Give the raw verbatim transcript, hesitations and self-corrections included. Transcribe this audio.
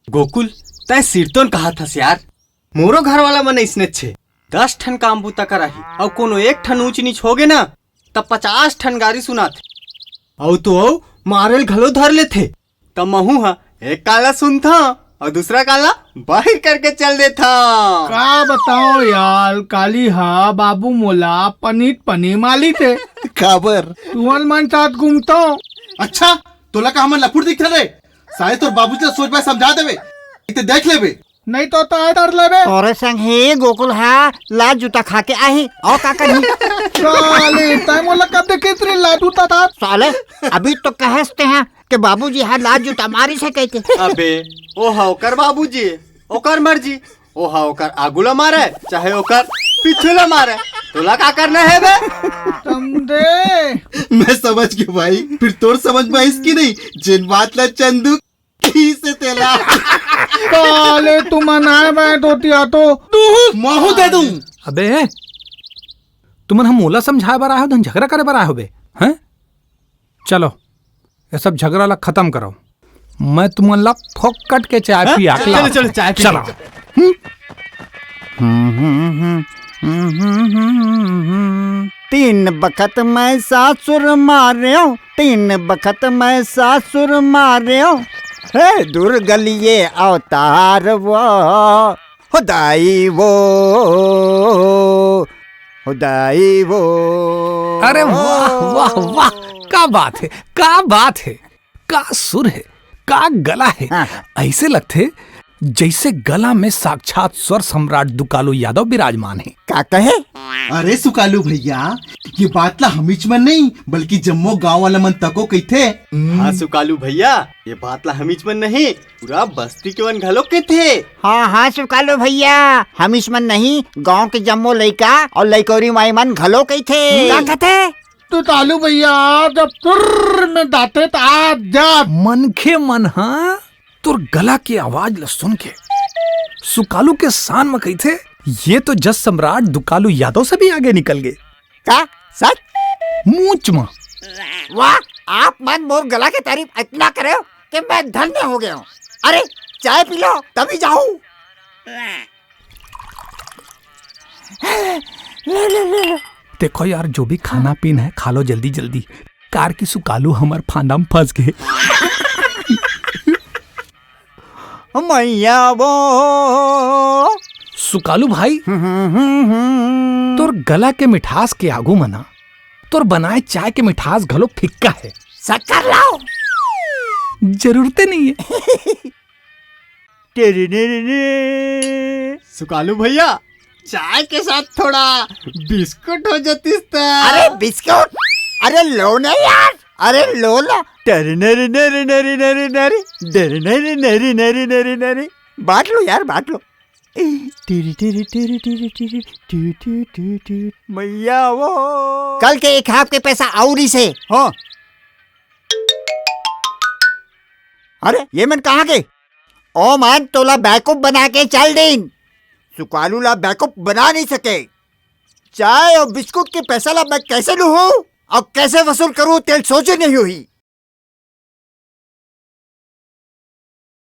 गोकुल, तैं सिरतोन कहत हस यार, मोरो घर वाला मन अइसने छे। दस ठन काम बूता कराही, अउ कोनो एक ठन ऊंच नीच होगे ना, त पचास ठन गारी सुनाथे। अउ तो अउ मारेल घलो धर लेथे। त महू ह एक काला सुनथंव अउ दूसरा काला बाहिर करके चल देथंव। का बताओ यार, काली हा बाबू मोला पनीत पनी माली थे। काबर? तुमन मन साथ घूमतो। अच्छा, तोला का हमन लफुट दिखथे रे? साले तोर बाबूजी ला सोच बाय समझा देवे, इते देख लेबे। नहीं तो ताय डर लेबे। तोरे संग ही गोकुल हा लात जूता खा के आही, अउ का करही? साले, तैं मोला कब देखे इतने लात जूता था? साले, अभी तो कहस ते हा के बाबूजी हा लात जूता मारिस हे कहिके। अबे, ओ हा ओकर बाबूजी, ओकर मर्जी, ओ हा ओकर आगू ला मारे, चाहे ओकर पीछू ला मारे, तोला का करना हे बे? समझे? मैं समझ गेंव भाई, फेर तोर समझ में आइस कि नहीं, जेन बात ला चंदू कहिसे तेला। साले तुमन आय बाय धोतिया तो महू दे दूं। अबे, तुमन हा मोला समझाय बर आय हो, धन झगरा करे बर आय हो बे, हैं? चलो, ये सब झगरा ला खतम करो। मैं तुमन ला फोकट के चाय हाँ? पिया के चलो, लाऊं। चलो, चाय पी चलो। लेंगे। हम्म? तीन बखत मैं सासुर मारेंव, तीन बखत मैं सासुर मारेंव, हे दुर्गलिये अवतार वो, हो दाई वो, हो दाई वो। अरे वाह, वाह, वाह, का बात हे, का बात हे, का सुर हे, का गला हे। हाँ। अइसे लगथे जइसे गला में साक्षात स्वर सम्राट दुकालू यादव विराजमान हे। का कहे? अरे सुकालू भैया, ये बात ला हमीच मन नहीं, बल्कि जम्मो गांव वाला मन तको कहिथे। हाँ सुकालू भैया, ये बात ला हमीच मन नहीं, पूरा बस्ती के मन घलो कहिथे। हाँ, हाँ, सुकालू भैया, हमीच मन नहीं, गांव के जम्मो लइका अउ लइकोरी माई मन घलो कहिथे। हम्म। का कहिथे? सुकालू भैया, जब सुर में दाते त आ जा। मनखे मन ह तोर गला के आवाज ल सुन के सुकालू के शान म कहिथे, "ये तो जस सम्राट दुकालू यादव से भी आगे निकल गे।" का? सच? मूंच म। वाह, आप मन मोर गला के तारीफ इतना करे हो कि मैं धन्य हो गया हूँ। अरे, चाय पी लो, तभी जाऊँ। ले, ले, ले, ले। देखो यार, जो भी खाना पीना है, खा लो जल्दी, जल्दी। कार की सुकालू हमर फांदा म फंस गे। मैया वो। सुकालू भाई, हम्म, हम्म, हम्म। तोर गला के मिठास के आगू म ना, तोर बनाए चाय के मिठास घलो फिक्का है। शक्कर लाओ। जरूरते नहीं है। टेरे ने रे ने। सुकालू भैया, चाय के साथ थोड़ा बिस्कुट हो जातिस त। अरे बिस्कुट? अरे लो ना यार, अरे लो ना। टेरे ने रे ने रे ने रे ने रे ने रे। टेरे ने रे ने रे ने रे ने रे ने रे। बांट लो यार, बांट लो। टेरे टेरे टेरे टेरे टेरे टू टू टू टू। मैया वो। कल के एक हाफ के पैसा अउ रहिसे। हाँ। अरे, ये मन कहाँ गे? ओ मन तोला बेवकूफ बना के चल दीन। सुकालू ला बेवकूफ बना नहीं सके। चाय अउ बिस्कुट के पैसा ला मैं कैसे लूहूं अउ कैसे वसूल करूं, तेला सोचे नहीं होही।